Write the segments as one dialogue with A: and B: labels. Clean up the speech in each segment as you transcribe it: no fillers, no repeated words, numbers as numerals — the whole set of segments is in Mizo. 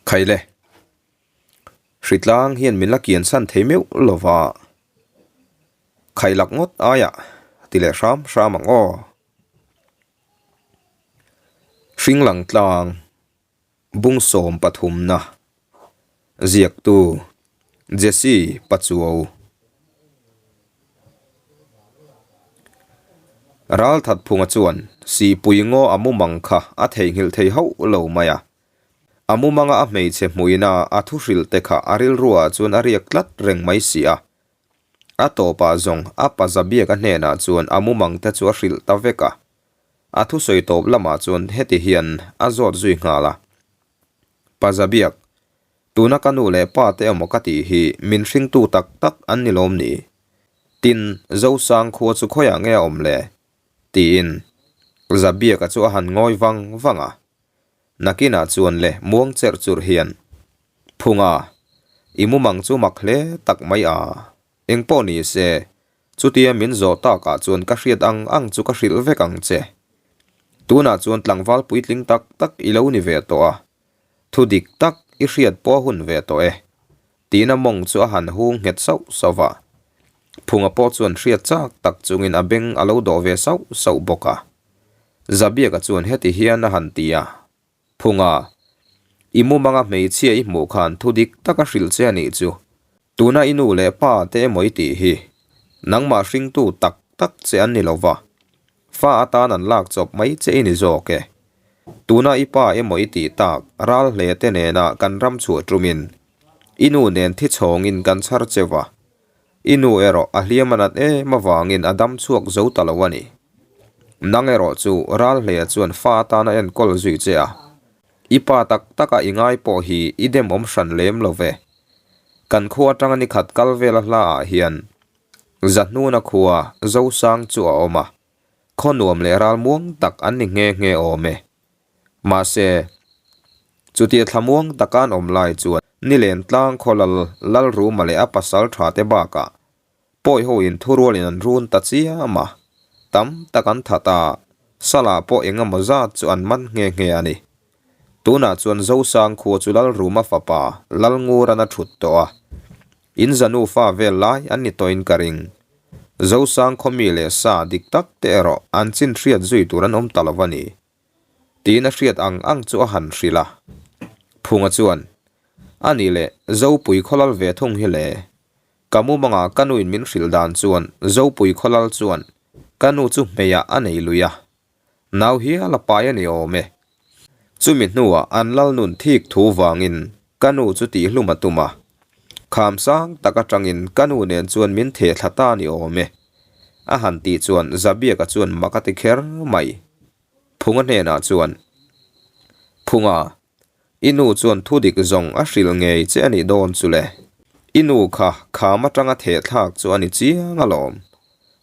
A: Khaile, hritlang hian min la kiansan thei meuh lova, khailak ngawt aiah ti leh hram hram ang aw. Hringlang tlang bung 13na ziaktu Jesse Pachuau. Ralthatphunga chuan Sihpui ngaw a mumang kha a theihnghilh thei hauh lo mai a. A mumanga a hmeichhe hmuina a thu hrilh te kha a rilruah chuan a riak tlat reng mai si a. A tawpah zawng a paza biak a hnenah chuan a mumang te chu a hrilh ta vek a. A thusawi tawp lamah chuan heti hian a zawt zui nghal a. Paza biak, Tuna ka nu leh pa te emaw ka tih hi min hringtu tak tak an ni lawm ni? Tin, Zosang khua chu khawiah nge a awm le? Tiin Zabiaka chu a han ngawi vang vang a. Nakinah chuan le muang cherh churh hian, Phunga, i mumang chu mak hle tak mai a, engpawh ni se, chutia min zawh takah chuan ka hriat ang ang chu ka hrilh vek ang che. Tunah chuan tlangval puitling tak tak i lo ni ve tawh a, Thu dik tak i hriat pawh a hun ve tawh e, tiin a mawng chu a han hung nghet sauh sauh va. Phunga pawh chuan hriat chak tak chungin a beng a lo dawh ve sauh sauh bawk a. Zabiaka chuan heti hian a han ti a, Phunga, i mumanga hmeichhia i hmuh khan thu dik tak a hrilh che a nih chu. Tuna i nu leh pa te emaw i tih hi nangmah hringtu tak tak che an ni lo va, fa atan an lak chawp mai che i ni zawk e. Tuna i pa emaw i tih tak ral hle te nena kan ram chhuah tumin i nu nen thi chhawngin kan chhar che va, i nu erawh a hliam a nat em avangin a dam chhuak zo ta lo a ni. Nang erawh chu ral hle chuan fa atan a enkawl zui che a. I pa tak taka i ngai pawh hi i demawm hran lem lo ve. Kan khua atanga ni khat kal vela hla ah hian Zahnuna khua Zosang chu a awm a, khaw nuam leh ral muang tak an ni nghe nghe awm e. Mahse, chutia thla muang taka an awm lai chuan Nilen tlang khaw lal Lalruma leh a pasal tha te bakah Pawi ho in thurualin an run ta chiam a, tam tak an that a, Salah pawh eng emaw zat chu an man nghe nghe a ni. Tunah chuan Zosang khua chu Lalruma fapa Lalnguran a thut tawh a, in za nufa vel lai an ni tawhin ka ring. Zosang khaw mi leh sa dik tak te erawh an chin hriat zui tur an awm ta lo a ni. Tiin a hriat ang ang chu a han hrilh a. Phunga chuan, A nih leh, Zopui khawlal ve thung hi le. Ka mumangah ka nuin min hrilh dan chuan Zopui khawlal chuan ka nu chu hmeiah a nei lui a, nau hial a pai a ni awm e. Chumi hnuah an lal nun thik thu vangin ka nu chu tihhlum a tum a, kham sang tak atangin ka nu nen chuan min theh thla ta a ni awm e. A han tih chuan Zabiaka chuan mak a ti kher mai. Phunga hnenah chuan, Phunga, I nu chuan thu dik zawng a hrilh ngei che a nih dawn chu le. I nu kha kham atanga theh thlak chu a ni chiang alawm.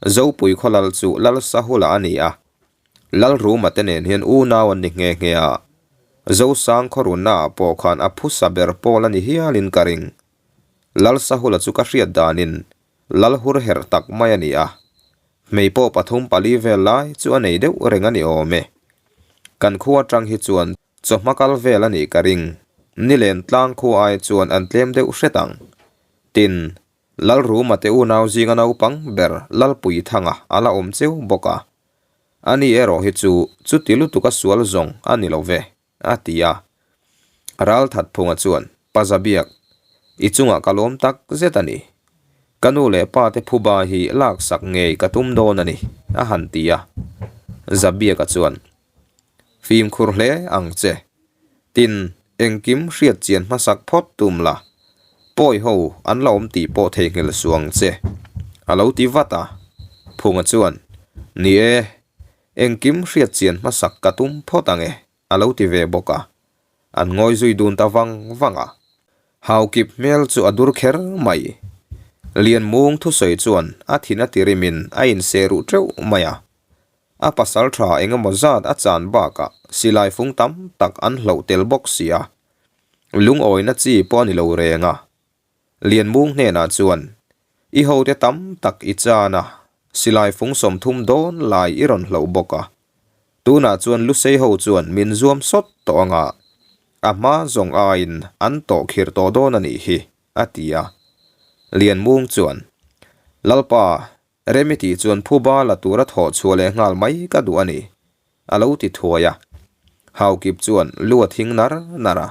A: Zopui khaw lal chu Lal Sahula a ni a. Lalruma te nen hian unau an ni nghe nghe a. Zosang khaw runna ah pawh khan a phusa ber pawl a ni hialin ka ring. Lal Sahula chu ka hriat danin Lal hur herh tak mai a ni a. Hmei pawh pathum pali vel lai chu a nei deuh reng a ni awm e. Kan khua atang hi chuan Chawhma kal vel a nih ka ring. Nilen tlang khua ai chuan an tlem deuh hret ang. Tin, Lalruma te unau zinga naupang ber Lalpuithanga a la awm cheu bawk a. Ani erawh hi chu chuti lutuk a sual zawng a ni lo ve, a ti a. Ralthatphunga chuan, Pa Zabiak, i chungah ka lawm tak zet a ni. Ka nu leh pa te phuba hi laksak ngei ka tum dawn a ni, a han ti a. Zabiaka chuan, Fimkhur hle ang che. Tin, engkim hriat chian hmasak phawt tum la, pawi ho an la awm tih pawh theihnghilh suh ang che, a lo ti vat a. Phunga chuan, Ni e, engkim hriat chian hmasak ka tum phawt ang e, a lo ti ve bawk a. An ngawi zui dun ta vang vang a. Haukip hmel chu a dur kher mai. Lianmung thusawi chuan a thin a tirimin a inseh ruh teuh mai a. A pasal tha eng emaw zat a chan bakah silai fung tam tak an hloh tel bawk si a, lungawina chi pawh a ni lo reng a. Lianmung hnenah chuan, I hote tam tak i chan a, silai fung 30 dawn lai i rawn hloh bawk a. Tunah chuan Lusei ho chuan min zuam sawt tawh ang a. A hma zawng aiin an tawh khirh tawh dawn a nih hi, a ti a. Lianmung chuan, Lalpa, Remi tih chuan phuba la tura thawh chhuah leh nghal mai ka duh a ni, a lo ti thuai a. Haukip chuan lu a thing nar nar a.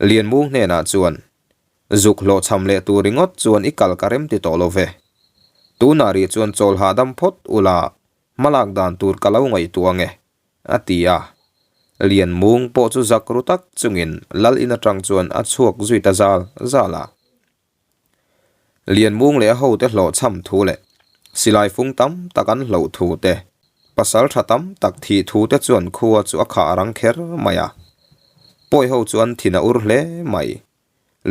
A: Lianmung hnenah chuan, Zuk hlawhchham leh tur ringawt chuan i kal ka rem ti tawh lo ve. Tunah rih chuan chawl hahdam phawt ula, hmalak dan tur ka lo ngaihtuah ang e, a ti a. Lianmung pawh chu zak ru tak chungin lal in atang chuan a chhuak zui ta zal zal a. Lianmung leh a hote hlawhchham thu leh silai fung tam tak an hloh thu te, pasal tha tam tak thih thu te chuan khua chu a khah rang kher mai a. Pawi ho chu an thin a ur hle mai.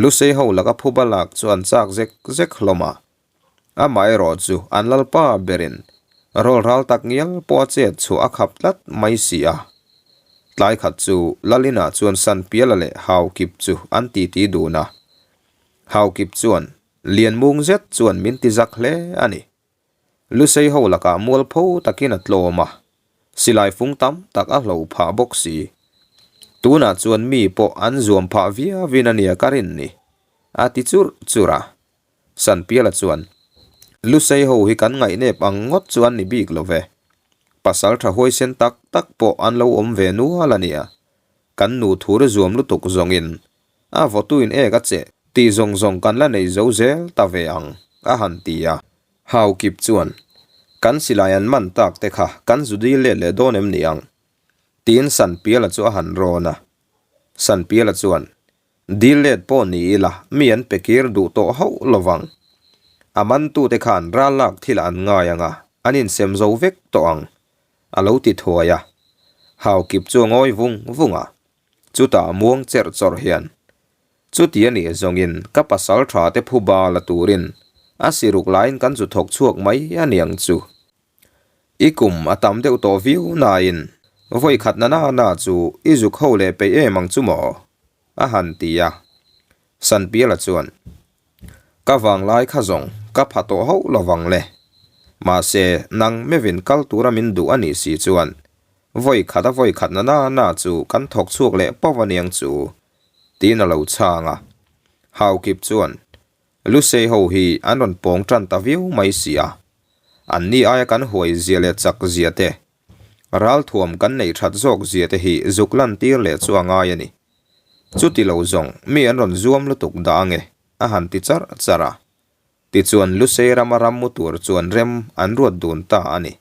A: Lusei ho laka phuba lak chu an chak zek zek hlawm a. Amaherawhchu an lalpa berin rawl ral tak ngial pawh a chet chhuah a khap tlat mai si a. Tlai khat chu Lalinah chuan Sanpiala leh Haukip chu an titi dun a. Haukip chuan Lianmung zet chuan min ti zak hle a ni. Lusei ho lakah mualpho takin a tlawm a, silai fung tam tak a hlo phah bawk si. Tunah chuan mi pawh an zuam phah viauin a nia ka rin ni, a ti churh churh a. Sanpiala chuan, Lusei ho hi kan ngaihnep ang ngawt chu an ni bik lo ve. Pasal tha huaisen tak tak pawh an lo awm ve nual a nia. Kan nu thur zuam lutuk zawngin A vawtuin ek a che tih zawng zawng kan la nei zo zel ta ve ang, a han ti a. Haukip chuan, Kan silai an man tak te kha kan zu dil let leh dawn em ni ang? tiin Sanpiala chu a han rawn a. Sanpiala chuan, Dil let pawh ni ila mi an pe kir duh tawh hauh lo vang. A mantute khan ral lak thil an ngai ang a, an insem zo vek tawh ang, a lo ti thuai a. Haukip chu a ngawi vung vung a. Chutah muang cherh chawrh hian, Chuti a nih zawngin ka pasal tha te phuba la turin a siruk laiin kan zu thawk chhuak mai a niang chu. I kum a tam deuh tawh viau nain vawi khat na na na chu i zuk ho leh peih em ang chu maw? a han ti a. Sanpiala chuan, Ka vanglai kha zawng ka pha tawh hauh lovang le. Mahse, nang mevin kal tura min duh a nih si chuan vawi khat a vawi khat na na na chu kan thawk chhuak leh pauh a niang chu, tiin a lo chhang a. Haukip chuan, Lusei ho hi an rawn pawng tan ta viau mai si a. Anni aia kan huai zia leh chak zia te, Ralthuam kan neih that zawk zia te hi zuk lantir leh chu a ngai a ni. Chuti lo zawng mi an rawn zuam lutuk dah ange, a han ti charh charh a. Tichuan Lusei rama ram mu tur chuan rem an ruat dun ta a ni.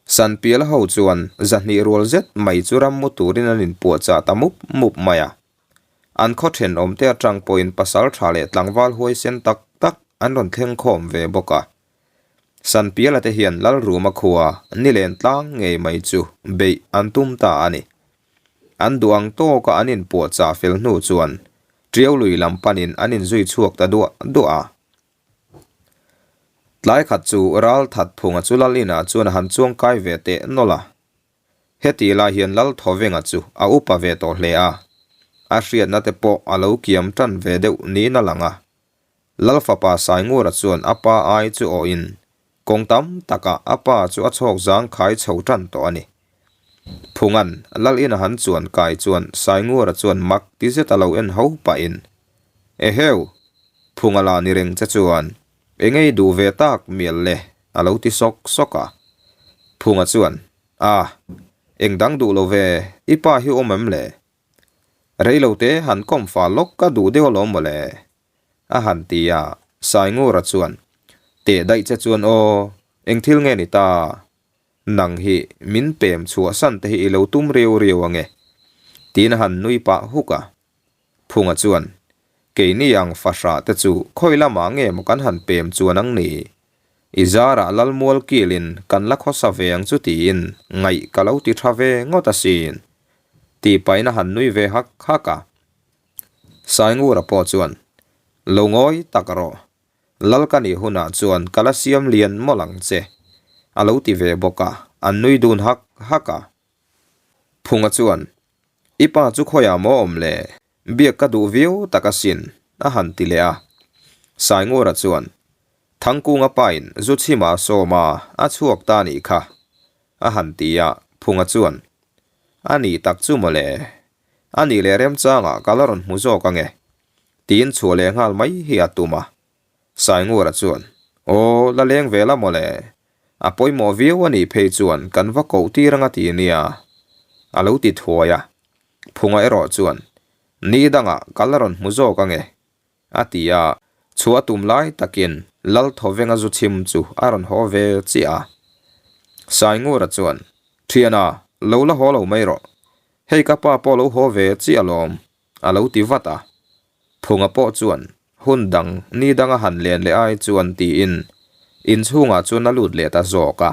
A: Sanpiala ho chuan zahnih rual zet mai chu ram mu turin an inpuahchah ta mup mup mai a. An khaw thenawmte atang pawhin pasal tha leh tlangval huaisen tak tak an rawn thleng khawm ve bawk a. Sanpiala te hian Lalruma khua nilen tlang ngei mai chu beih an tum ta a ni. An duh ang tawka an inpuahchah fel hnu chuan Tiau lui lam panin an inzui chhuak ta duah duah a. Tlai khat chu ral that phunga chu Lal inah chuan a han chuang kai ve teh nawlh a. Heti lai hian Lal Thawvenga chu a upa ve tawh hle a, a hriatna te pawh a lo kiam tan ve deuh niin a lang a. Lal fapa Saingura chuan a pa ai chu awhin kawng tam takah a pa chu a chhawk zang khai chho tan tawh a ni. Phungan Lal ina han chuan kai chuan Saingura chuan mak ti zet a lo en ho pahin, Eheu! Phunga la ni reng che chuan engei duh ve tak mial le a lo ti sawk sawk a. Phunga chuan, A, eng dang duh lo ve, i pa hi awm em le? Reilote han kawm fa lawk ka duh deuh alawm mawle. A han ti a, Saingura chuan, Teh daih che chuan aw, eng thil nge ni ta? Nang hi min pem chhuahsan te hi i lo tum riau riau ange, tiin a han nui pah huk a. Phunga chuan, Keini ang fahrah te chu khawi lamah nge maw kan han pem chuan ang ni? I zarah Lalmual kilin kan la khawsa ve ang chu tiin ngaih ka lo ti tha ve ngawt asin, tih pahin a han nui ve hak hak a. Saingura pawh chuan, Lo ngawi tak rawh, Lal ka nih hunah chuan ka la siam lian mawlh ang che, a lo ti ve bawk a, an nui dun hak hak a. Phunga chuan, I pa chu khawiah maw awm le? Biak ka duh viau tak asin, a han ti leh a. Saingura chuan, Thangkunga pain zu chhimah a sawm a, a chhuak ta nih kha, a han ti a. Phunga chuan, A nih tak chu maw le? A nih leh remchangah ka la rawn hmu zawk ange, tiin chhuah leh nghal mai hi a tum a. Saingura chuan, Aw, la leng ve la mawle. A pawimawh viau a nih phei chuan kan va koh tir anga ti nia, a lo ti thuai a. Phunga erawh chuan, Ni dangah ka la rawn hmu zawk ange, a ti a. Chhuah tum lai takin Lalthawvenga zu chhim chu a rawn haw ve chiah a. Saingura chuan, Thiana, lo la haw lo mai rawh. Hei ka pa pawh lo haw ve chiah alawm, a lo ti vat a. Phunga pawh chuan hun dang ni danga han len leh ai chuan tiin inchhungah chuan a lut leh ta zawk a.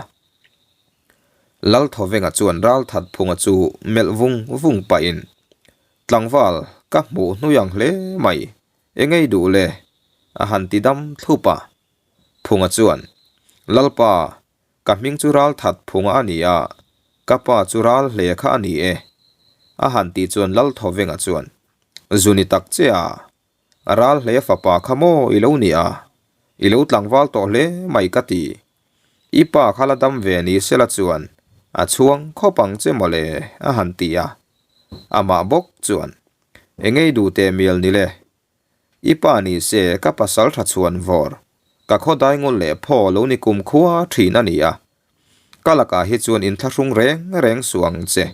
A: Lalthawvenga chuan Ralthat Phunga chu melh vung vung pahin, Tlangval, ka hmuh hnui ang hle mai, engei duh le? a han ti dam thlup a. Phunga chuan, Lalpa, Ka hming chu ral that phunga a ni a, ka pa chu ral hle kha a ni e. A han tih chuan Lalthawvenga chuan, Zu ni tak che a, ral hle fapa kha maw i lo ni a, i lo tlangval tawh hle mai ka ti. I pa kha la dam ve ni sela chuan a chhuang khawp ang che mawle a han ti a. Amah bawk chuan, Engei duh teh mial ni le, I pa ni se ka pasal tha chhuan vawr, ka khaw daingul leh phaw lo ni kum khua thin a ni a. Ka lakah hi chuan inthlahrung reng reng suh ang che.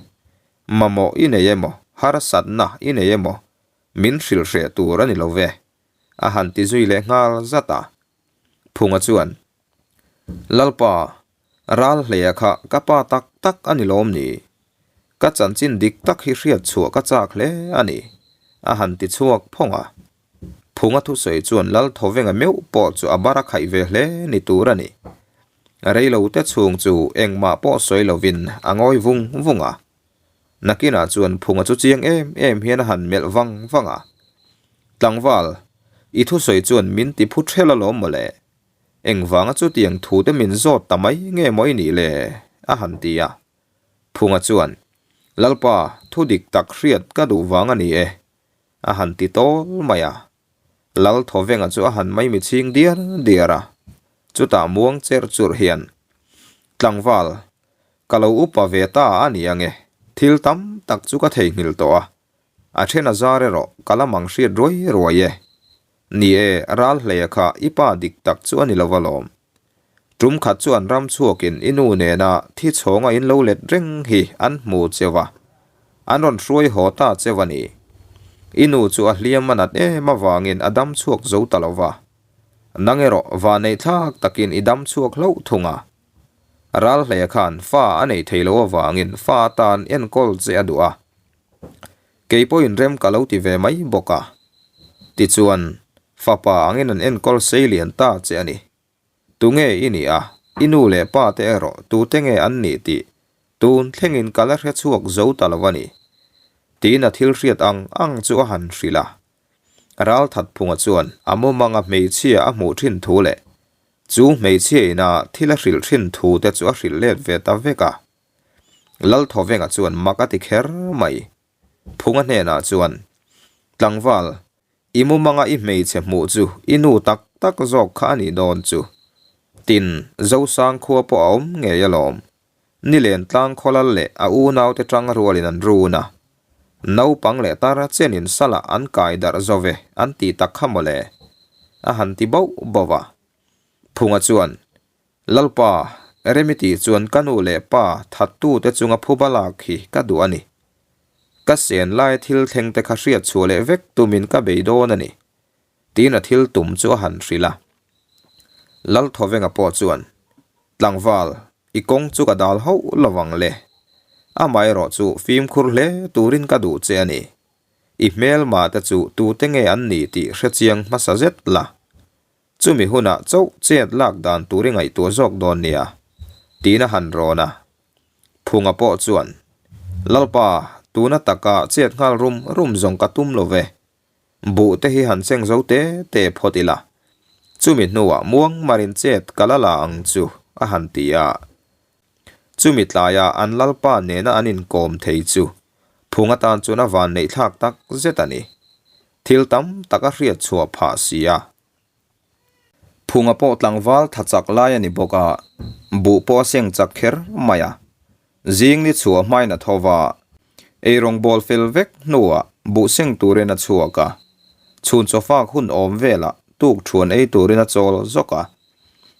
A: Mamawh i nei emaw, harsatna i nei emaw, min hrilh hreh tur a ni lo ve, a han ti zui leh nghal zat a. Phunga chuan, Lalpa, ral hleia kha ka pa tak tak a ni lawm ni? Ka chanchin dik tak hi hriat chhuah ka chak hle a ni, a han ti chhuak phawng a. Phunga thusawi chuan Lal Thawvenga meuh pawh chu a bar a khaih ve hle ni tur a ni. Reilo te chhung chu engmah pawh sawi lovin a ngawi vung vung a. Nakinah chuan Phunga chu chiang em em hian a han melh vang vang a. Tlangval, i thusawi chuan min ti phu ṭhel alawm mawle. Engvanga chutiang thute min zawt ta mai nge maw i nih le? a han ti a. Phunga chuan, Lalpa, thu dik tak hriat ka duh vang a ni e, a han ti tawl mai a. Lal Thawvenga chu a han maimi chhing diar diar a. Chutah muang cherh churh hian, Tlangval, ka lo upa ve ta a ni ange, thil tam tak chu ka theihnghilh tawh a, a then a zar erawh ka la mang hriat ruai ruai e. Ni e, ral hleia kha i pa dik tak chu a ni lo alawm. Tum khat chu an ram chhuakin i nu nena thi chhawnga in lo let reng hi an hmu cheu a, an rawn hruai haw ta cheu a ni. I nu chu a hliam a nat em avangin a dam chhuak zo ta lo va. Nang erawh vanei thlak takin i dam chhuak hlauh thung a. Ral hleia khan fa a nei thei lo avangin fa atan enkawl che a duh a. Kei pawhin rem ka lo ti ve mai bawk a. Tichuan, fapa angin an enkawl sei lian ta che a ni. Tunge i nih a, i nu leh pa te erawh tute nge an nih tih tun thlengin ka la hre chhuak zo ta lo a ni. Tiin a thil hriat ang ang chu a han hrilh a. Ralthatphunga chuan a mumanga hmeichhia a hmuh thin thu leh chu hmeichhia ina thil a hrilh thin thu te chu a hrilh let ve ta vek a. Lalthawvenga chuan mak a ti kher mai. Phunga hnenah chuan, Tlangval, i mumanga i hmeichhe hmuh chu i nu tak tak zawk kha a nih dawn chu. Tin, Zosang khua pawh a awm ngei alawm. Nilen tlang khawlal leh a unaute tang rualin an run a. Naupang leh tar chenin salah an kai darh zo ve an ti tak kha mawle. A han ti bauh bauh a. Phunga chuan, Lalpa, Remiti chuan ka nu leh pa thattute chunga phuba lak hi ka duh a ni. Ka sen lai thil thleng te kha hriat chhuah leh vek tumin ka bei dawn a ni, tiin a thil tum chu a han hrilh a. Lalthawvenga pawh chuan, Tlangval, i kawng chu ka dal hauh lo ang le. Amaherawh chu fimkhur hle turin ka duh che a ni. I hmelma te chu tute nge an nih tih hrechiang hmasa zet la. Chumi hunah chauh chet lak dan tur i ngaihtuah zawk dawn nia, tiin a han rawn a. Phunga pawh chuan, Lalpa, tuna taka chet nghal rum rum zawng ka tum lo ve. Buh te hi han seng zo te te phawt ila. Chumi hnuah muang marin chet ka la la ang chu, a han ti a. Chumi tlaia an Lalpa nena an inkawm thei chu Phunga tan chuan a vanneih thlak tak zet a ni. Thil tam tak a hriat chhuah phah si a. Phunga pawh tlangval tha chak lai a ni bawk a, buh pawh a seng chak kher mai a. Zing ni chhuah hmain a tho va. Eirawng bawl fel vek hnuah buh seng turin a chhuak a, chhun chawfak hun awm velah tuk thuan ei turin a chawl zawk a.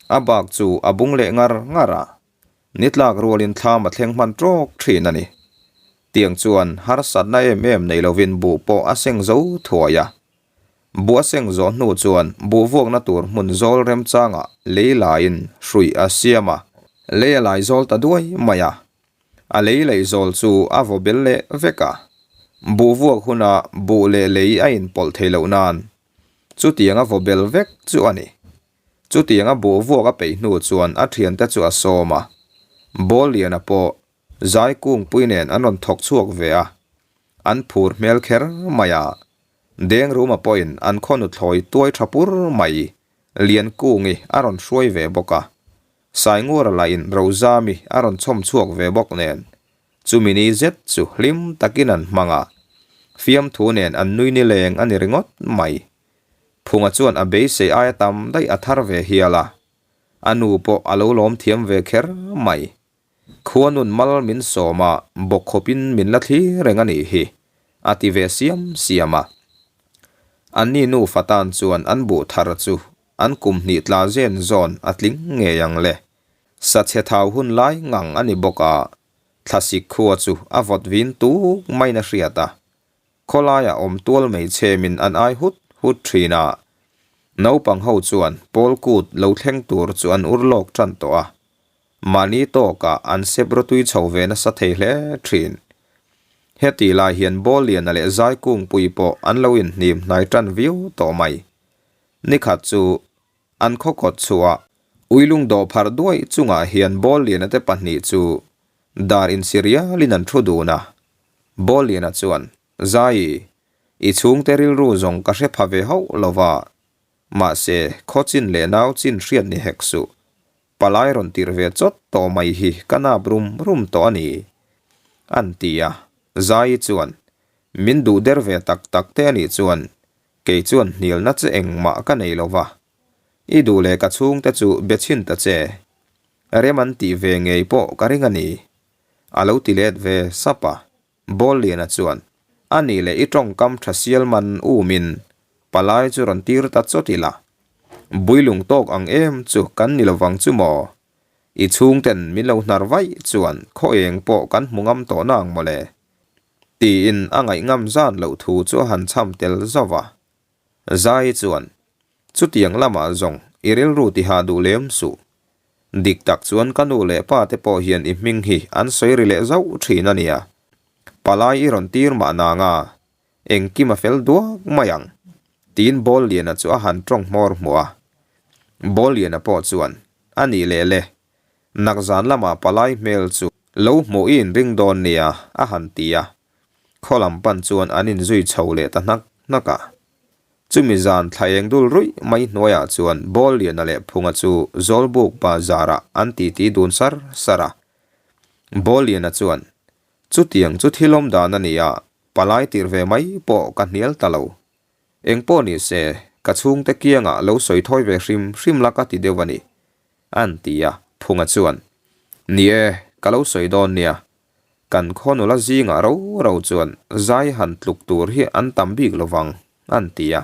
A: A bak chu a bung leh ngar ngar a, ni tlak rualin thlam a thleng hman tawk thin a ni. Tiang chuan harsatna em em nei lovin buh pawh a seng zo thuai a. Buh a seng zawh hnu chuan buh vuakna tur hmun zawl remchangah lei laiin hruih a siam a, lei a lai zawl ta duai mai a. A lei laih zawl chu a vaw bel leh vek a, buh vuak huna buh leh lei a inpawlh thei loh nan chutiang a vaw bel vek chu a ni. Chutiang a buh vuak a peih hnu chuan a thiante chu a sawm a, Bawlliana pawh zai kungpui nen an rawn thawk chhuak ve a, an phur hmel kher mai a, Dengruma pawhin an khaw nuthlawi tuai tha pur mai Liankungi a rawn hruai ve bawk a. Saingura lahin Rozami a rawn chhawm chhuak ve bawk nen, chumi ni zet chu hlim takin an hmang a, fiamthu nen an nui nileng a ni ringawt mai. Phunga chuan a beisei aia tam daih a thar ve hial a, a nu pawh a lo lawm thiam ve kher mai. Khuanun mal min sawm a, bawk khawpin min la thlir reng a nih hi, a ti ve siam siam a. Anni nufa tan chuan an buh thar chu An kum hnih tla zen zawn a tling ngei ang le. Sa chhe thau hun lai ngang a ni bawk a, thlasik khua chu a vawt vin tuk maiin a hriat a. Khawlaiah awm tual mai chhemin an ai hut hut thin a. Naupang ho chuan pawl kut lo thleng tur chu an ur lawk tan tawh a. Mahni tawkah an sep rawtui chho ve nasa thei hle thin. Heti lai hian Bawlliana leh Zaikungpui pawh an lo inhnim hnai tan viau tawh mai. Nikhat chu an khaw kawt chhuah Uilung dawh pharh duai chungah hian Bawlliana te pahnih chu dar insi rialin an thu dun a. Bawlliana chuan, Zai, i chhungte rilru zawng ka hre pha ve hauh lo va, mahse khaw chin leh nau chin hriat ni hek suh. Palai rawn tirh ve chawt tawh mai hi ka nap rum rum tawh a ni, an ti a. Zai chuan, Min duh der ve tak tak te a nih chuan Kei chuan hnialna che engmah ka nei lo va, i duh leh ka chhungte chu be chhin ta che. Rem an tih ve ngei pawh ka ring a ni. A lo ti let ve sap a, Bawlliana chuan, A nih leh i tawngkam tha sial man umin palai chu rawn tir ta chawt ila. Builung tawk ang em chu kan ni lovang chu maw? I chhungten min lo hnar vaih chuan khaw eng pawh kan hmu ngam tawh nang mawle. Tiin a ngaihngam zan loh thu chu a han chham tel zauh a. Zai chuan, Chutiang lamah zawng i rilru tiha duh lem suh. Dik tak chuan ka nu leh pa te pawh hian i hming hi an sawi ri leh zauh thin a nia. Palai i rawn tir mah nanga, engkim a fel duak mai ang, tiin Bawlliana chu a han tawng hmawr hmuh a. Bawlliana pawh chuan, A nih leh le, Nakzan lamah palai hmel chu lo hmuh i inring dawn nia, a han ti a. Khaw lam pan chuan an inzui chho leh ta hnak hnak a. Chumi zan thla eng dul ruih mai hnuaiah chuan Bawlliana leh Phunga chu Zawlbuk bazarah an titi dun sar sar a. Bawlliana chuan, Chutiang chu thil awm dan a ni a, palai tirh ve mai pawh ka hnial ta lo. Engpawh ni se, ka chhungte kiangah lo sawi thawi ve hrim hrim la ka ti deuh a ni. An ti a, Phunga chuan, Ni e, ka lo sawi dawn nia. Kan khaw nula zingah ro ro chuan zai han tluk tur hi an tam bik lo vang, an ti a.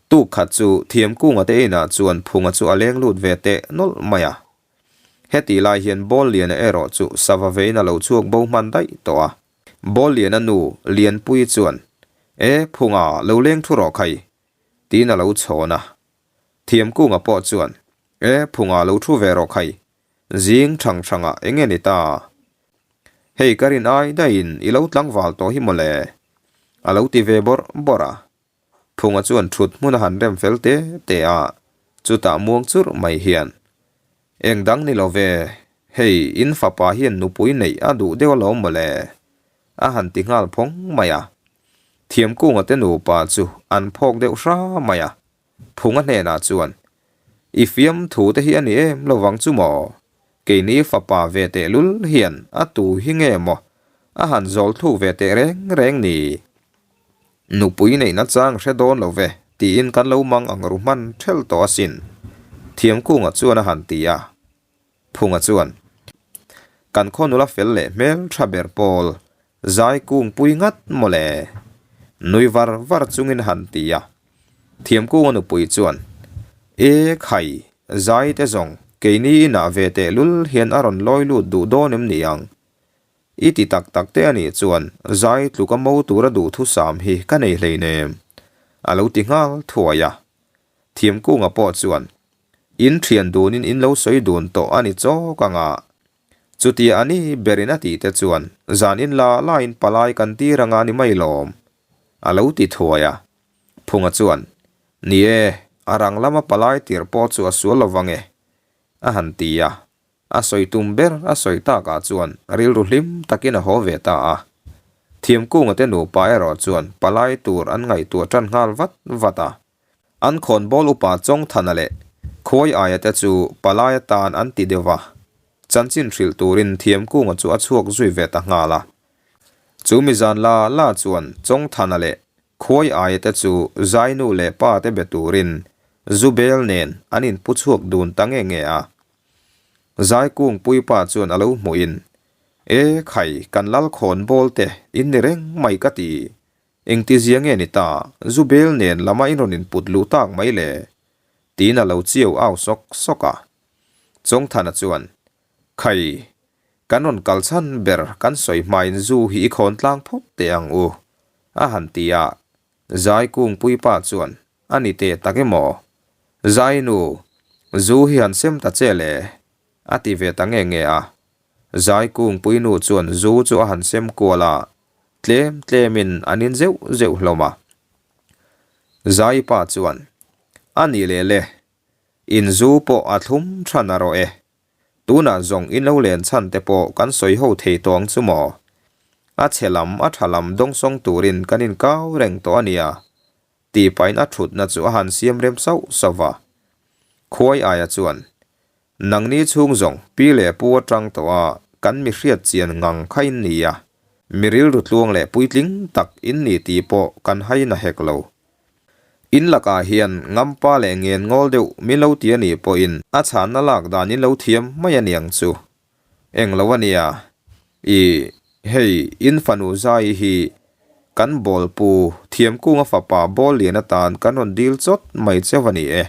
A: Tuk khat chu Thiamkunga te inah chuan Phunga chu a leng lut ve teh nawlh mai a. Hetih lai hian Bawlliana erawh chu sava vein a lo chhuak bo hman daih tawh a. Bawlliana nu Lianpuii chuan, E, Phunga, lo leng thu rawh khai, tiin a lo chhawn a. Thiamkunga pawh chuan, E, Phunga lo thu ve rawh khai, zing thang thangah eng nge ni ta? Hei ka rin ai daihin i lo tlangval tawh hi mawle, a lo ti ve bawrh bawrh a. Phunga chuan thut hmun a han rem fel te te a, chutah muang churh mai hian, Eng dang ni lo ve, hei in fapa hian nupui neih a duh deuh alawm mawle, a han ti nghal phawng mai a. Thiamkunga te nupa chu an phawk deuh hra mai a. Phunga hnenah chuan, I fiam thu te hi a ni em lovang chu maw? Keini fapa ve teh lul hian a tu hi nge maw a han zawl thluk ve teh reng reng ni? Nupui neihna chang hre dawn lo ve tiin kan lo mang ang ru hman ṭhelh tawh asin, Thiamkunga chuan a han ti a. Phunga chuan, Kan khaw nula fel leh hmel tha ber pawl zai kung pui ngat maw le? Nui var var chungin a han ti a. Thiamkunga nupui chuan, E khai, zai te zawng keini inah ve tehlul hian a rawn lawi lut duh dawn em ni ang? I ti tak tak te a nih chuan zai tluka mo tura duhthusam hi ka nei hleinem, a lo ti nghal thuai a. Thiamkunga pawh chuan, In thian dunin in lo sawi dun tawh a ni chawk ang a. Chutia a ni berin a tih te chuan zan in la lain palai kan tir anga ni mai lawm, a lo ti thuai a. Phunga chuan, Ni e, a rang lama palai tir pawh chu a sual lo vang e, a han ti a. A sawi tum ber a sawi takah chuan rilru hlim takin a haw ve ta a. Thiamkunga te nupa erawh chuan palai tur an ngaihtuah tan nghal vat vat a. An khawnbawl upa Chawngthana leh Khuai aia te chu palai atan an ti deuh va, chanchin hrilh turin Thiamkunga chu a chhuak zui ve ta nghal a. Chu mi zan la la chuan Chawngthana leh Khuai aia te chu Zainu leh pa te be turin Zubel nen an inpu chhuak dun ta nge nge a. Zaikung puipa chuan a lo hmuhin, E khai, kan lal khawn bawl te in ni reng mai ka ti. Engtizia nge ni ta, zu bel nen lama in rawn input luh tak mai le? Tiin a lo chiau au sawk sawk a. Chawngthana chuan, Khai, kan rawn kal chhan ber kan sawi hmain zu hi i khawn tlang phawt teh ang u, a han ti a. Zaikung puipa chuan, A ni teh tak emaw? Zainu, zu hi han sem ta che le, a ti ve ta nge nge a. Zai kungpuinu chuan zu chu a han sem kual a, tlem tlemin an in zeuh zeuh hlawm a. Zai pa chuan, A ni leh le, in zu pawh a thlum tha na rawh e. Tunah zawng in lo len chhan te pawh kan sawi ho thei tawh ang chu maw? A chhe lam a tha lam dawngsawng turin kan inkau reng tawh a nia, Tih pahin a thutna chu a han siam rem sauh sauh va. Khuai aia chuan, Nangni chhung zawng pi leh pu atang tawh a kan mi hriat chian ngang kha in ni a, mi rilru tluang leh puitling tak in ni tih pawh kan hai na hek lo. In lakah hian ngampa leh ngen ngawl deuh min lo ti a nih pawhin a chhanna lak dan in lo thiam mai a niang chu. Eng lo a nia. I, hei, in fanu Zai hi kan bawlpu Thiamkunga fapa bawl lian atan kan rawn dil chawt mai cheu a ni e,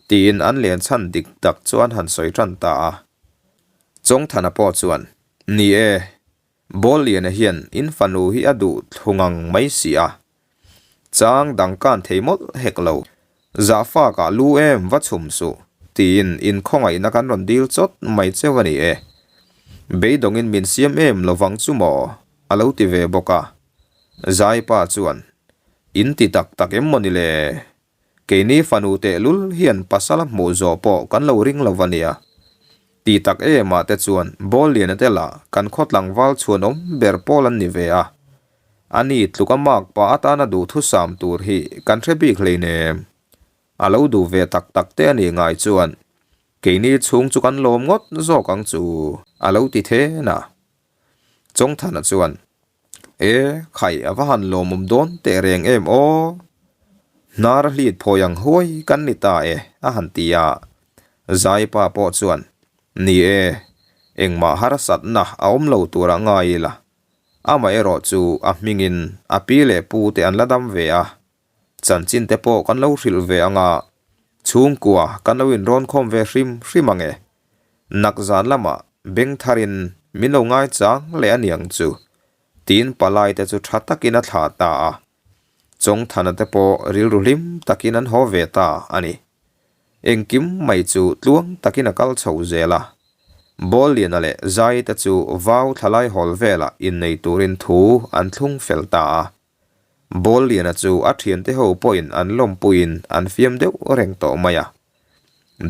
A: tiin an len chhan dik tak chu an han sawi tan ta a. Chawngthana pawh chuan, Ni e, bawl liana hian in fanu hi a duh thlu ngang mai si a, Chang dang kan thei mawlh hek lo. Zahfakah lu em va chhum suh, tiin inkhawngaihna kan rawn dil chawt mai cheu a ni e. Beidawngin min siam em lovang chu maw? a lo ti ve bawk a. Zaipa chuan, In ti tak tak em maw ni le? Keini fanu tehlul hian pasal a hmuh zawh pawh kan lo ring lo va nia. Ti tak emah te chuan Bawlliana te lah kan khaw tlangval chhuanawm ber pawl an ni ve a. A ni tluk a mak pa atana duhthusam tur hi kan hre bik hleinem. A lo duh ve tak tak te a nih ngai chuan keini chhung chu kan lawm ngawt zawk ang chu a lo ti then a. Chawngthana chuan, E, khai a va han lawmawm dawn teh reng em aw? Hnar a hlit phawi ang huai kan ni ta e, a han ti a. Zaipa pawh chuan, Ni e, engmah harsatna a awm lo turah ngai ila. Amaherawh chu a hmingin a pi leh pu te an la dam ve a, chanchin te pawh kan lo hrilh ve ang a, chhungkua kan lo inrawn khawm ve hrim hrim ang e. Nak zan lamah beng tharin min lo ngai chang leh a niang chu, tiin palai te chu tha takin a thlah ta a. Chawngthana te pawh rilru hlim takin an haw ve ta a ni. Engkim mai chu tluang takin a kal chho zel a. Bawlliana leh Zai te chu vau thlalai hawl velah innei turin thu an thlung fel ta a. Bawlliana chu a thiante ho pawhin an lawmpuiin an fiam deuh reng tawh mai a.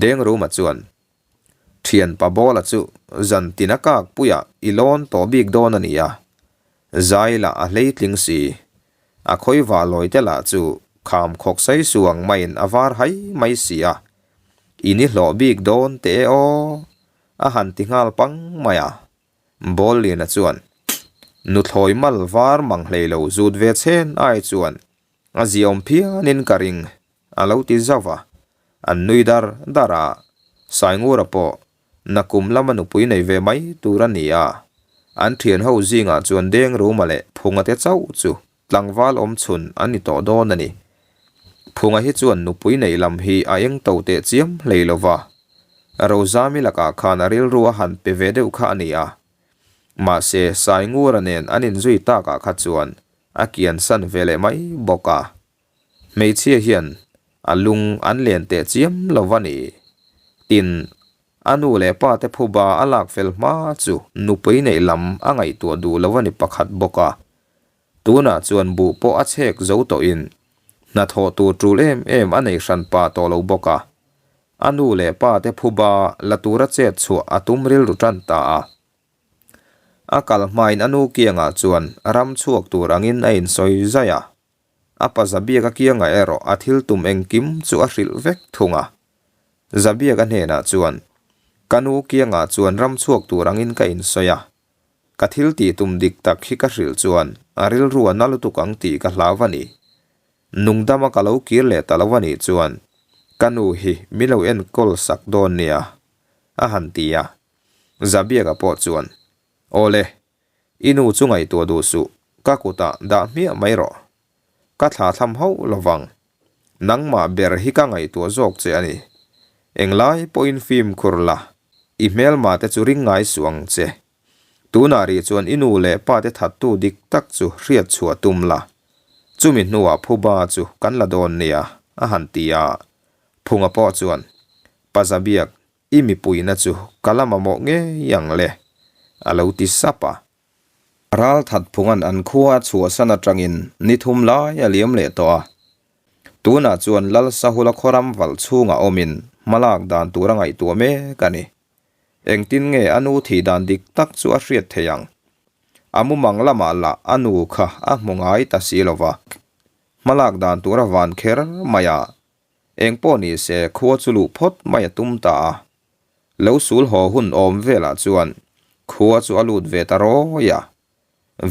A: Dengruma chuan, Thianpa Bawla chu zan tin a kak puiah i lawn tawh bik dawn a nia. Zai lah a hleitling si. A khawivah lawi te lah chu kham khawk sai suang maiin a var hai mai si a. I ni hlawh bik dawn teh e aw, a han ti nghal pang mai a. Bawlliana chuan, Nuthlawi mal var mang hlei lo zut ve chhen ai chuan a ziaawm phianin ka ring, a lo ti zauh a. An nui dar dar a, Saingura pawh. Nakum lama nupui nei ve mai tur a ni a, an thian ho zingah chuan Dengruma leh Phunga te chauh chu tlangval awm chhun an ni tawh dawn a ni. Phunga hi chuan nupui neih lam hi a eng to teh chiam hlei lo va, Rozami lakah khan a rilru a han pe ve deuh kha a ni a. Mahse, Saingura nen an inzui takah kha chuan a kiansan ve leh mai bawk a. Hmeichhia hian a lung an len teh chiam lo va ni. Tin, a nu leh pa te phuba a lak fel hma chu nupui neih lam a ngaihtuah duh lo a ni pakhat bawk a. Tunah chuan buh pawh a chhek zo tawhin hnathawh tur tul em em a nei hran pa tawh lo bawk a. A nu leh pa te phuba la tura chet chhuah a tum rilru tan ta a. A kal hmain a nu kiangah chuan ram chhuak tur angin a insawi zai a. A pa Zabiaka kiangah erawh a thil tum engkim chu a hrilh vek thung a. Zabiaka hnenah chuan, Ka nu kiangah chuan ram chhuak tur angin ka insawi a. Ka thil tih tum dik tak hi ka hrilh chuan a rilru a na lutuk ang tih ka hlau a ni. Nungdama ka lo kir leh ta lo a nih chuan ka nu hi min lo enkawl sak dawn nia, a han ti a. Zabiaka pawh chuan, Awle, I nu chu ngaihtuah duh suh, ka kutah dah hmiah mai rawh. Ka thla thlam hauh lo vang. Nangmah ber hi ka ngaihtuah zawk che a ni. Englai pawhin fimkhur la, i hmelma te chu ring ngai suh ang che. Tunah rih chuan i nu leh pa te thattu dik tak chu hriat chhuah tum la. Chumi hnuah phuba chu kan la dawn nia, a han ti a. Phunga pawh chuan, Pa Zabiak, I mipuina chu ka la mamawh ngei ang le, a lo ti sap a. Ralthat phunga'n an khua a chhuahsan atangin ni thum lai a liam leh tawh a. Tunah chuan Lal Sahula khawram valh chhungah awmin hmalak dan tur a ngaihtuah mek a ni. Engtin nge a nu thih dan dik tak chu a hriat theih ang? A mumang lamah lah a nu kha a hmu ngai ta si lo va. Hmalak dan tur a van kher mai a. Eng pawh ni se khua chu luh phawt mai a tum ta a. Lo sul haw hun awm velah chuan khua chu a lut ve ta rawi a.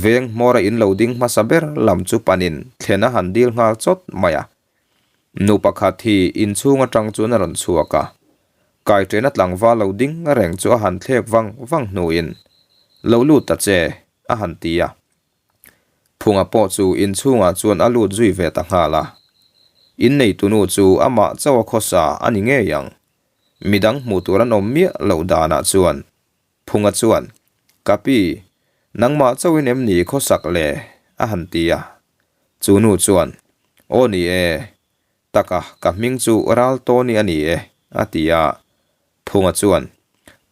A: Veng hmawra in lo ding hmasa ber lam chu panin thlen a han dil nghal chawt mai a. Nu pakhat hi inchhung atang chuan a rawn chhuak a. Kaiṭena tlangval lo ding reng chu a han thlek vang vang hnuin, Lo lut ta che, a han ti a. Phunga pawh chu inchhungah chuan a lut zui ve ta nghal a. Inneitunu chu amah chauh a khawsa a ni ngei ang. Midang hmuh tur an awm miah loh danah chuan Phunga chuan, Ka pi, nangmah chauhin em ni khawsak le? a han ti a. Chu nu chuan, Aw ni e, taka ka hming chu Raltawni a ni e, a ti a. Phunga chuan,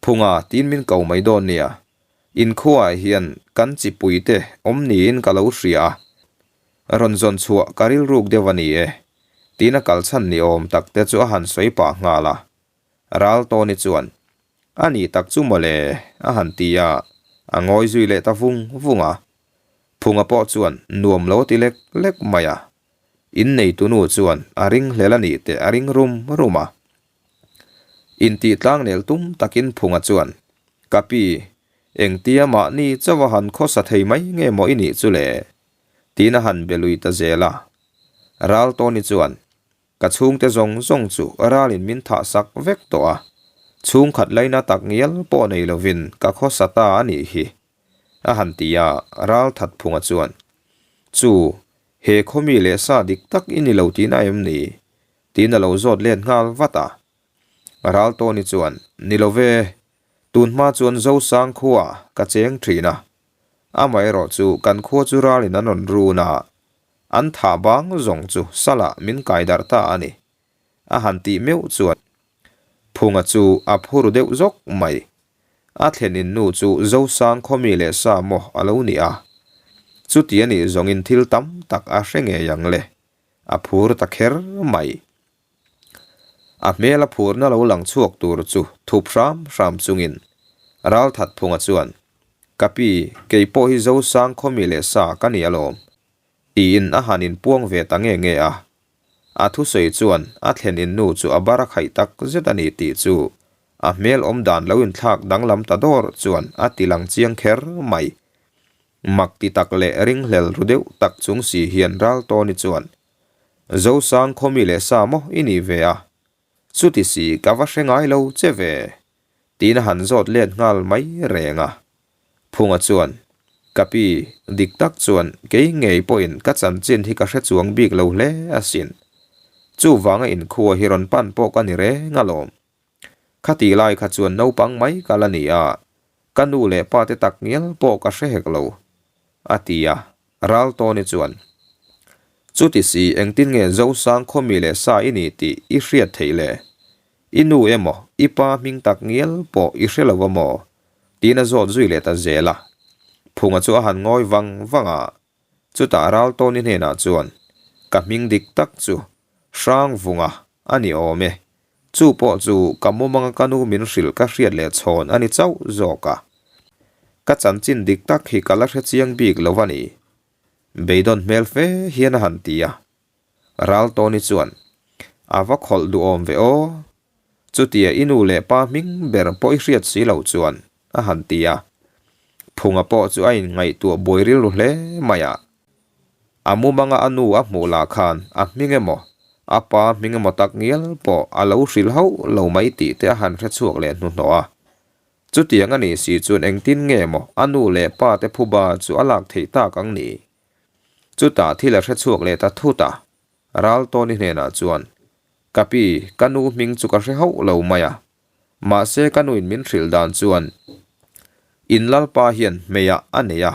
A: Phunga tiin min ko mai dawn nia, Inkhuaah hian kan chipuite awm niin ka lo hria a, rawn zawn chhuah ka rilruk deuh a ni e, tiin a kal chhan ni awm tak te chu a han sawi pah nghal a. Raltawni chuan, A nih tak chu mawle, a han ti a, a ngawi zui leh ta vung vung a. Phunga pawh chuan nuam lo a ti lek lek mai a. Inneitunu chuan a ringhlel a nih teh a ring rum rum a. Intih tlangnel tum takin Phunga chuan, Ka pi, engtia mahni chauh a han khawsa thei mai nge maw i nih chu le? Tiin a han be lui ta zel a. Raltawni chuan, Ka chhungte zawng zawng chu ralin min thah sak vek tawh a, chhungkhat laina tak ngial pawh nei lovin ka khawsa ta a nih hi, a han ti a. Ralthat Phunga chuan, Chu, he khawmi leh sa dik tak i ni lo tihna em ni? Tiin a lo zawt let nghal vat a. Raltawni chuan, Ni lo ve, tun hma chuan Zosang khua ka cheng thin a. Amaherawh chu kan khua chu ralin an rawn run a, an thah bang zawng chu salah min kai darh ta a ni, a han tih meuh chuan Phunga chu a phur deuh zawk mai. A thlenin nu chu Zosang khawmi leh sa maw a lo ni a. Chuti a nih zawngin thil tam tak a hre ngei ang le. A phur ta kher mai. A hmel a phurna lo lang chhuak tur chu thup hram hram chungin Ralthat Phunga chuan, Ka pi, kei pawh hi Zosang khawmi leh sa ka ni alawm, tiin a han inpuang ve ta nge nge a. A thusawi chuan a thlen in nu chu a bar a khaih tak zet a ni tih chu a hmel awm dan lo inthlak danglam ta dawr chuan a ti lang chiang kher mai. Mak ti tak leh ringhlel ru deuh tak chung si hian Raltawni chuan, Zosang khawmi leh sa maw i nih ve a? Chuti si ka va hre ngai lo che ve! Tiin a han zawt let nghal mai reng a. Phunga chuan, Ka pi, dik tak chuan kei ngei pawhin ka chanchin hi ka hre chuang bik lo hle asin. Chuvanga inkhua hi rawn pan pawh ka ni reng alawm. Khatih lai kha chuan naupang mai ka la ni a, ka nu leh pa te tak ngial pawh ka hre hek lo, a ti a, Raltawni chuan, Chuti si engtin nge Zosang khawmi leh sa i ni tih i hriat theih le? I nu emaw i pa hming tak ngial pawh i hre lo a maw? tiin a zawt zui leh ta zel a. Phunga chu a han ngawi vang vang a, chutah Raltawni hnenah chuan, Ka hming dik tak chu Hrangvunga a ni awm e. Chu pawh chu ka mumanga ka nu min hrilh ka hriat leh chhawn a ni chauh zawk a. Ka chanchin dik tak hi ka la hre chiang bik lo a ni. Beidawn hmel fe hian a han ti a. Raltawni chuan, A va khawlh duhawm ve aw. Chutia i nu leh pa hming ber pawh i hriat si loh chuan, a han ti a. Phunga pawh chu a inngaihtuah buai rilru hle mai a. A mumanga a nu a hmuh lah khan a hming emaw, a pa hming emaw tak ngial pawh a lo hrilh hauh lo mai tih te a han hre chhuak leh hnuhnawh a. Chutiang a nih si chuan engtin nge maw a nu leh pa te phuba chu a lak theih tak ang ni? Chutah thil a hre chhuak leh ta thut a, Raltawni hnenah chuan, Ka pi, ka nu hming chu ka hre hauh lo mai a, mahse ka nuin min hrilh dan chuan in Lalpa hian hmeiah a nei a,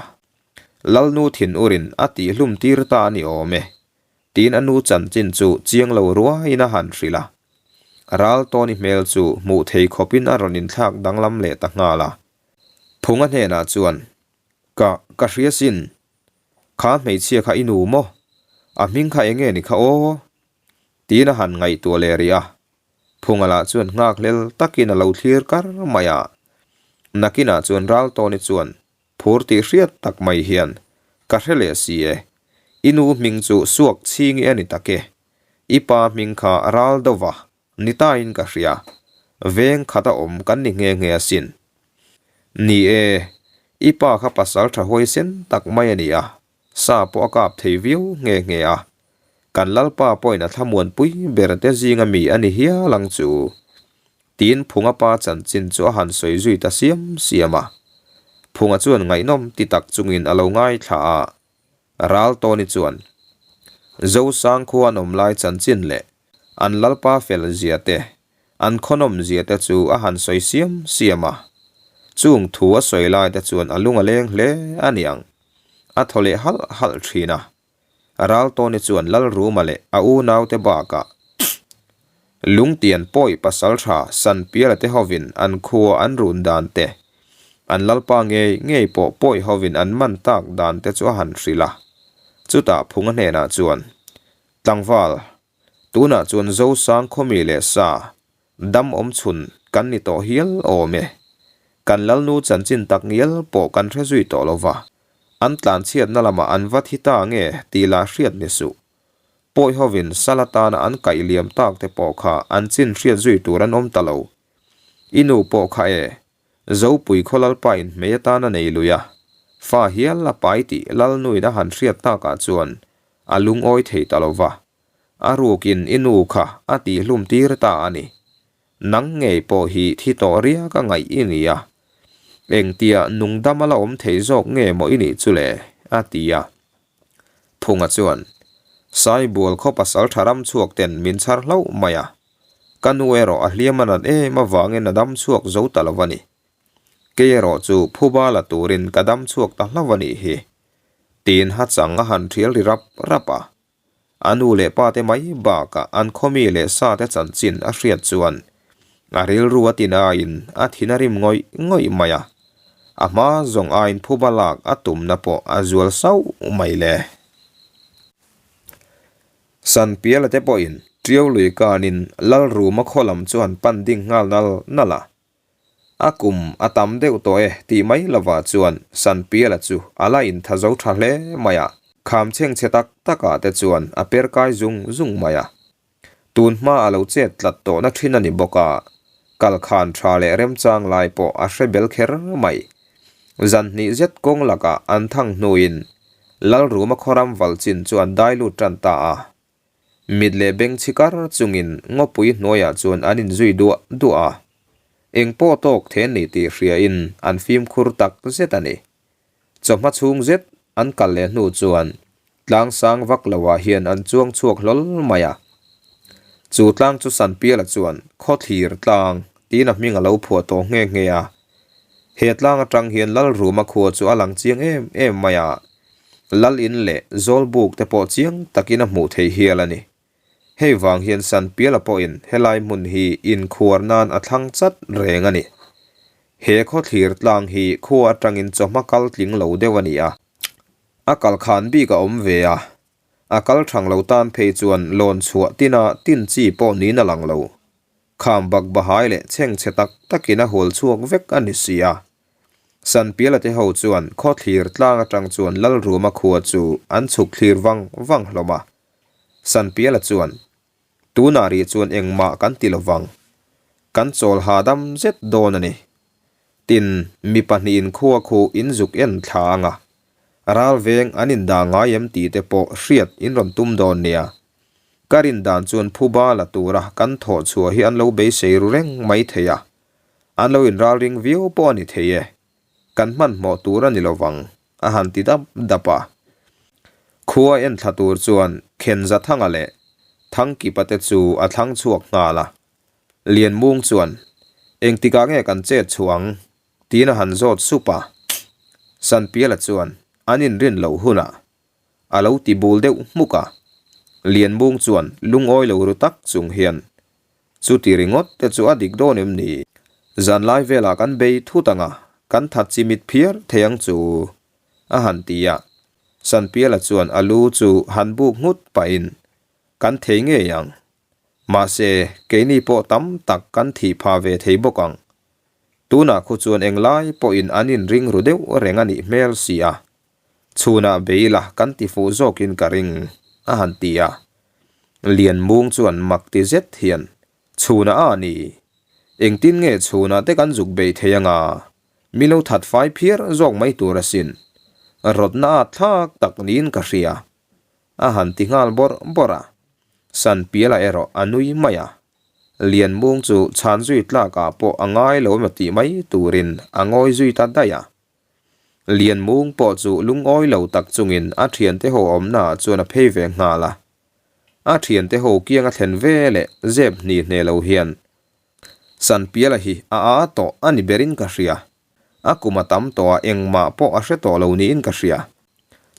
A: Lalnu thin urin a tihhlum tir ta a ni awm e, tiin a nu chanchin chu chiang lo ruaiin a han hrilh a. Raltawni hmel chu hmuh thei khawpin a rawn inthlak danglam leh ta nghal a. Phunga hnenah chuan, Ka, ka hria sin. Kha hmeichhia kha i nu maw? A hming kha enge ni kha aw? Tiin a han ngaihtuah leh rih a. Phunga lah chuan nghakhlel takin a lo thlir kar mai a. Nakinah chuan Raltawni chuan Phur tih hriat tak mai hian ka hre leh si e. I nu hming chu Suak Chhingi a ni tak e. I pa hming kha Ral Dova ni tain ka hria. Veng khat a awm kan ni nghe nghe asin. Ni e, i pa kha pasal tha huaisen tak mai a ni a, sa pawh a kap thei viau nghe nghe a. Kan Lalpa pawhin a thlamuanpui ber te zinga mi a ni hial ang chu. Tiin Phunga pa chanchin chu a han sawi zui ta siam siam a. Phunga chuan ngaihnawm ti tak chungin a lo ngaithla a. Raltawni chuan Zosang khua an awm lai chanchin leh an Lalpa fel zia te, an khawnawm zia te chu a han sawi siam siam a. Chung thu a sawi lai te chuan a lung a leng hle a niang. A thaw leh halh halh thin a. Raltawni chuan Lalruma leh a unaute bakah Lungtian pawi pasaltha Sanpiala te hovin an khua an run dan te, an lalpa ngei ngei pawh pawi hovin an man tak dan te chu a han hrilh a. Chutah Phunga hnenah chuan, Tlangval, tunah chuan Zosang khawmi leh sa, dam awm chhun kan ni tawh hial awm e. Kan lalnu chanchin tak ngial pawh kan hre zui tawh lo va. An tlanchhiatna lamah an va thi ta nge tih lah hriat ni suh. Pawi hovin sal atana an kaih liam tak te pawh kha an chin hriat zui tur an awm ta lo. I nu pawh kha e, Zopui khaw lalpa in hmei atana nei lui a, fa hial a pai tih Lalnuin a han hriat takah chuan a lungawi thei ta lo va. A rukin i nu kha a tihhlum tir ta a ni. Nang ngei pawh hi thi tawh riak a ngaih i ni a, engtia nungdam a la awm thei zawk nge maw i nih chu le? a ti a. Phunga chuan, Saibual khaw pasal tha ram chhuak ten min chhar hlauh mai a, ka nu erawh a hliam a nat em avangin a dam chhuak zo ta lo a ni. Kei erawh chu phuba la turin ka dam chhuak ta hlauh a nih hi, tiin hachang a han thial ri rap rap a. A nu leh pa te mai bakah an khawmi leh sa te chanchin a hriat chuan a rilru a tin aiin a thin a rim ngawih ngawih mai a, a hma zawng aiin phuba lak a tumna pawh a zual sauh mai le. Sanpiala te pawhin Tiau lui kanin Lalruma khaw lam chu an pan ding nghal nal nal a. A kum a tam deuh tawh e tih mai lovah chuan Sanpiala chu a la intha zo tha hle mai a, kham chhengchhe tak takah te chuan a per kai zung zung mai a. Tun hma a lo chet tlat tawhna thin a ni bawk a, kal khan tha leh remchang lai pawh a hre bel kher mai. Zan hnih zet kawng lakah an thang hnuin Lalruma khawram val chin chu an dai lut tan ta a. Mit leh beng chhi kar chungin ngawpui hnuaiah chuan an inzui duah duah a. Eng pawh tawk the ni tih hriain an fimkhur tak zet a ni. Chawhma chhung zet an kal leh hnu chuan tlang sang vak loah hian an chuang chhuak hlawl mai a. Chu tlang chu Sanpiala chuan Khawthlir tlang tiin a hming a lo phuah tawh nghe nghe a. He tlang atang hian Lalruma khua chu a lang chiang em em mai a, Lal in leh Zawlbuk te pawh chiang takin a hmuh theih hial a ni. Hei vang hian Sanpiala pawhin helai hmun hi inkhuar nan a thlang chat reng a ni. He khawthlir tlang hi khua atangin chawhma kal tling lo deuh a ni a. A kal khan bik a awm ve a, a kal thang lo tan phei chuan lawn chhuah tina tin chi pawh niin a lang lo. Kham bak bahai leh chhengchhe tak takin a hual chhuak vek a ni si a. Sanpiala te ho chuan khawthlir tlang atang chuan Lalruma khua chu an chhuk thlir vang vang hlawm a. Sanpiala chuan, Tunah rih chuan engmah kan ti lovang. Kan chawl hahdam zet dawn a ni. Tin, mi pahnihin khua khu in zuk en thla ang a. Ral veng an indah ngai em tih te pawh hriat in rawn tum dawn nia. Ka rin dan chuan phuba la tura kan thawh chhuah hi an lo beisei ru reng mai thei a. An lo inralring viau pawh a ni thei e. Kan hmanhmawh tur a ni lovang. A han ti dap dap a. Khua en thla tur chuan Khenzathanga leh Thangkipa te chu a thlang chhuak nghal a. Lianmung chuan, Engtikah nge kan chet chhuah ang? tiin a han zawt sup a. Sanpiala chuan, An inrin loh hunah. A lo ti bul deuh hmuk a. Lianmung chuan lungawi lo ru tak chung hian, Chuti ringawt te chu a dik dawn em ni? Zanlai velah kan bei thut ang a, kan that chimit phiar thei ang chu, a han ti a. Sanpiala chuan a lu chu han buk nghut pahin, Kan thei ngei ang. Mahse, keini pawh tam tak kan thih phah ve thei bawk ang. Tunah khu chuan englai pawhin an inring ru deuh reng a nih hmel si a. Chhunah bei ila kan ti fuh zawkin ka ring, a han ti a. Lianmung chuan mak ti zet hian, Chhunah a ni. Engtin nge chhunah te kan zuk bei thei anga? Mi lo that fai phiar zawk mai tur asin. Rawtna a thlak tak niin ka hria, a han ti nghal bawrh bawrh a. Sanpiala erawh a nui mai a. Lianmung chu chhan zui tlakah pawh a ngai lo emaw tih mai turin a ngawi zui ta daih a. Lianmung pawh chu lungawi lo tak chungin a thiante ho awmnaah chuan a phei ve nghal a. A thiante ho kiang a thlen ve leh zep hni hne lo hian Sanpiala hi a a tawh a ni berin ka hria. A kum a tam tawh a engmah pawh a hre tawh lo niin ka hria.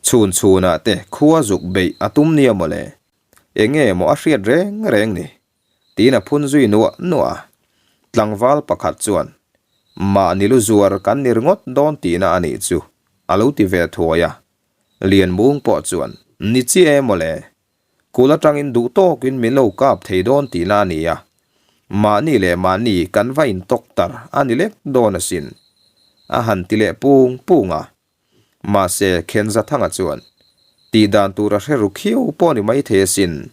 A: Chhun chhunah te khua zuk beih a tum nia mawle. Enge maw a hriat reng reng ni? Tiin a phun zui nuah nuah a. Tlangval pakhat chuan, Mahni lu zuar kan ni ringawt dawn tihna a nih chu, a lo ti ve thuai a. Lianmung pawh chuan, Ni chiah e mawle, kul atangin duh tawkin min lo kap thei dawn tihna a ni a. Mahni leh mahni kan va intawk tar a ni lek dawn asin, a han ti leh pung pung a. Mahse, Khenzathanga chuan, Tih dan tur a hre ru khiau pawh ni mai thei asin.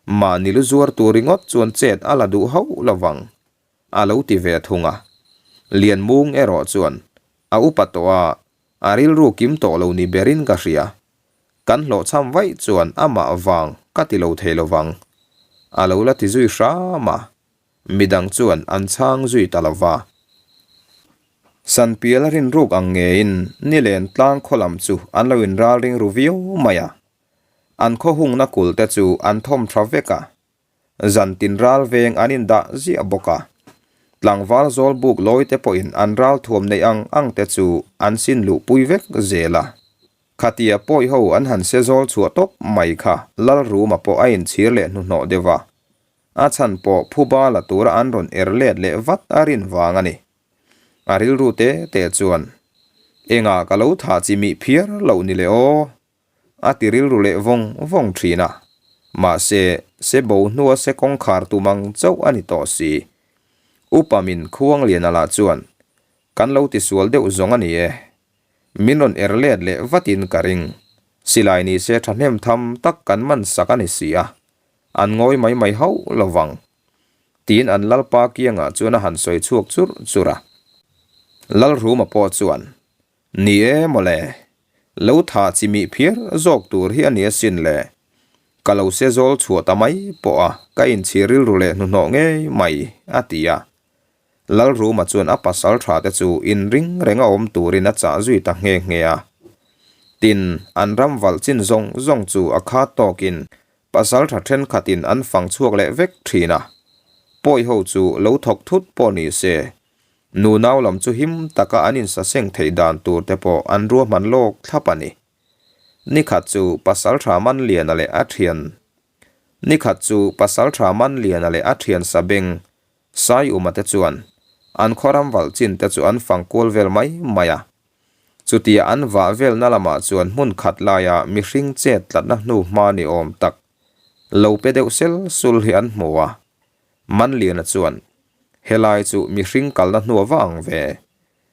A: Mahni lu zuar tur ringawt chuan chet a la duh hauh lo vang, a lo ti ve thung a. Lianmung erawh chuan, A upa tawh a, a rilru kim tawh lo ni berin ka hria. Kan hlawhchham vaih chuan amah vang ka ti lo thei lo vang, a lo la ti zui hram a. Midang chuan an chhang zui ta lo va. Sanpial a rinruk ang ngeiin nilen tlang khaw lam chu an lo inralring ru viau mai a. An khaw hungna kul te chu an thawm tha vek a. Zan tin ral veng an indah ziah bawk a. Tlangval zawl buk lawi te pawhin an ral thuam neih ang ang te chu an sin luhpui vek zel a. Khatia pawi ho an han se zawl chhuah tawp mai kha Lalruma pawh a inchhir leh hnuhnawh deuh a. A chhan pawh phuba la tura an rawn er let leh vat a rin vang a ni. A rilru te te chuan, Engah ka lo thah chi mih phiar loh ni le aw? A ti rilru leh vawng vawng thin a. Mahse, se bo hnua se kawngkhar tum ang chauh a ni tawh si. Upa min Khuangliana lah chuan, Kan lo tisual deuh zawng a ni e. Min rawn er let leh vatin ka ring. Silai ni se thahnem tham tak kan man sak a ni si a. An ngawi mai mai hauh lo vang. Tiin an lalpa kiangah chuan a han sawi chhuak churh churh a. Lalruma pawh chuan, Ni e mawle, lo thah chi mih phiar zawk tur hi a ni asin le. Ka lo se zawl chhuah ta mai pawh a, ka inchhir rilru leh hnuhnawh ngei mai, a ti a. Lalruma chuan a pasal tha te chu inring renga awm turin a chah zui ta nghe nghe a. Tin, an ram valh chin zawng zawng chu a khat tawkin pasal tha thenkhatin an fang chhuak leh vek thin a. Pawi ho chu lo thawk thut pawh ni se, nunau lam chu him taka an insaseng theih dan tur te pawh an ruahman lawk thlap a ni. Nikhat chu pasal tha Manliana leh a thian Nikhat chu pasal tha Manliana leh a thian Sabeng Saiuma te chuan an khaw ram valh chin te chu an fang kual vel mai mai a. Chutia an vah velna lamah chuan hmun khat laia mihring chet tlatna hnu hma ni awm tak lo pe deuh sel sul hi an hmu a. Manliana chuan, Helai chu mihring kalna hnu a va ang ve.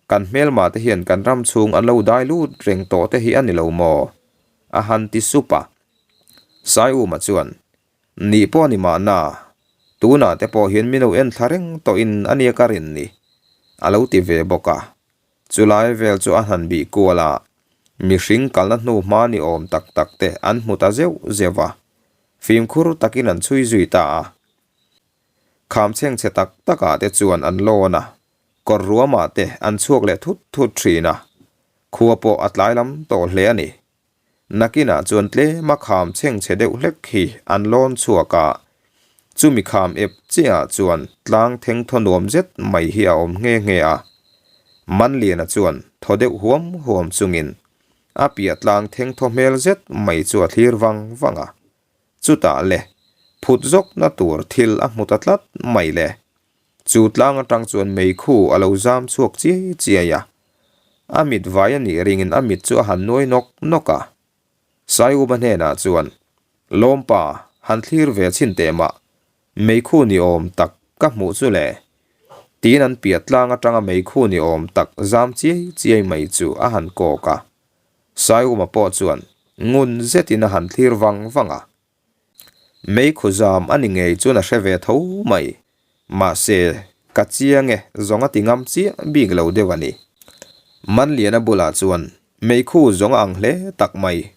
A: Kan hmelma te hian kan ram chhung an lo dai lut reng tawh te hi a ni lo maw? a han ti sup a. Saiuma chuan, Nih pawh a ni mahna, tunah te pawh hian min lo en thla reng tawhin a nia ka rin ni, a lo ti ve bawk a. Chulai vel chu a han bih kual a, mihring kalna hnu hma ni awm tak tak te an hmu ta zeuh zeuh a, fimkhur takin an chhui zui ta a. Kham chhengchhe tak takah te chuan an lawn a, kawr ruamah te an chhuak leh thut thut thin a, khua pawh a tlai lam tawh hle a ni. Nakinah chuan tlem a kham chhengchhe deuh hlek hi an lawn chhuak a, chumi kham ep chiahah chuan tlang theng thaw nuam zet mai hi a awm nghe nghe a. Manliana chuan thaw deuh huam huam chungin a piah tlang theng thaw hmel zet mai chu a thlir vang vang a. Chutah le, phut zawkna tur thil a hmu ta tlat mai le. Chu tlang atang chuan meikhu a lo zam chhuak chiai chiai a. A mit vai a nih ringin a mit chu a han nuai nawk nawk a. Saiuba hnenah chuan, Lawmpa, han thlir ve chhin teh mah, meikhu ni awm tak ka hmuh chu le. Tiin an piah tlang atanga meikhu ni awm tak zam chiai chiai mai chu a han kawk a. Saiuma pawh chuan ngun zetin a han thlir vang vang a. Meikhu zam a ni ngei chuan a hre ve tho mai. Mahse, ka chiang e, zawng a ti ngam chiah bik lo deuh a ni. Manliana bulah chuan meikhu zawng a ang hle tak mai.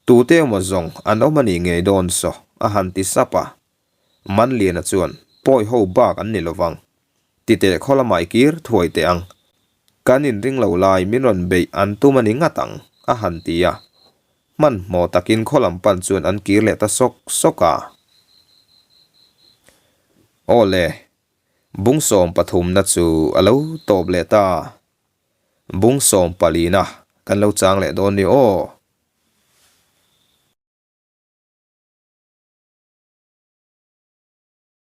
A: Tute emaw zawng an awm a nih ngei dawn saw, a han ti sap a. Manliana chuan pawi ho bak an ni lovang. Titeh khaw lamah i kir thuai teh ang. Kan inring lo lai min rawn beih an tum a ni ngat ang, a han ti a. Hmanhmawh takin khaw lam pan chuan an kir leh ta sawk sawk a. Aw le, bung 13na chu a lo tawp leh ta. Bung 14na kan lo chang leh dawn ni aw.